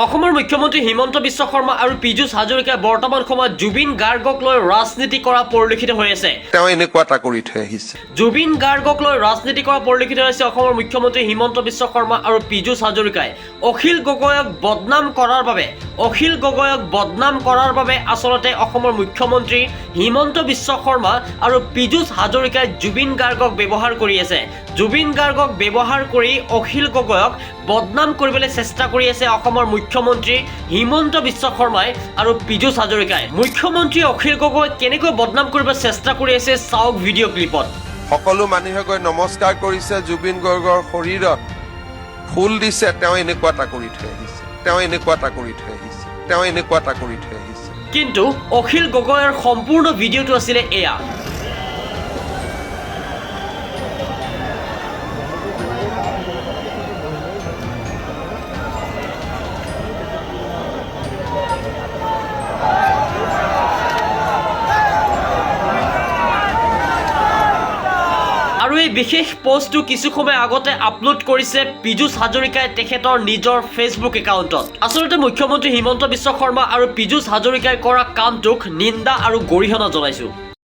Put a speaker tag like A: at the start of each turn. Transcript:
A: অসমৰ মুখ্যমন্ত্ৰী হিমন্ত বিশ্ব শৰ্মা আৰু পীযুষ হাজৰিকাই বৰ্তমান সময়ত জুবিন গাৰ্গক লৈ ৰাজনীতি কৰা পৰিলক্ষিত হৈ আছে।
B: তেওঁ এনেকুৱা এটা কৰি থৈ আহিছে।
A: জুবিন গাৰ্গক লৈ ৰাজনীতি কৰা পৰিলক্ষিত হৈছে অসমৰ মুখ্যমন্ত্ৰী হিমন্ত বিশ্ব শৰ্মা আৰু পীযুষ হাজৰিকাই। অখিল গগৈক বদনাম কৰাৰ বাবে আচলতে অসমৰ মুখ্যমন্ত্ৰী হিমন্ত বিশ্ব শৰ্মা আৰু পীযুষ হাজৰিকাই জুবিন গাৰ্গক ব্যৱহাৰ কৰি আছে। জুবিন গাৰ্গক ব্যৱহাৰ কৰি অখিল গগৈক বদনাম কৰিবলৈ চেষ্টা কৰি আছে অসমৰ মুখ্যমন্ত্ৰী হিমন্ত বিশ্ব শৰ্মাই আৰু পীযুষ হাজৰিকাই। মুখ্যমন্ত্ৰী অখিল গগৈক কেনেকৈ বদনাম কৰিব চেষ্টা কৰি আছে, চাওক ভিডিঅ' ক্লিপত।
B: সকলো মানুহে গৈ নমস্কাৰ কৰিছে, জুবিন গাৰ্গৰ শৰীৰত ফুল দিছে। তেওঁ এনেকুৱা এটা কৰি থৈ আহিছে। তেওঁ এনেকুৱা এটা কৰি থৈ আহিছে। তেওঁ এনেকুৱা এটা কৰি থৈ আহিছে।
A: কিন্তু অখিল গগৈৰ সম্পূৰ্ণ ভিডিঅ'টো আছিলে এয়া। আৰু এই বিশেষ পষ্টটো কিছু সময় আগতে আপলোড কৰিছে পীযুষ হাজৰিকাই তেখেতৰ নিজৰ ফেচবুক একাউণ্টত। আচলতে মুখ্যমন্ত্ৰী হিমন্ত বিশ্ব শৰ্মা আৰু পীযুষ হাজৰিকাই কৰা কামটোক নিন্দা আৰু গৰিহণা জনাইছো।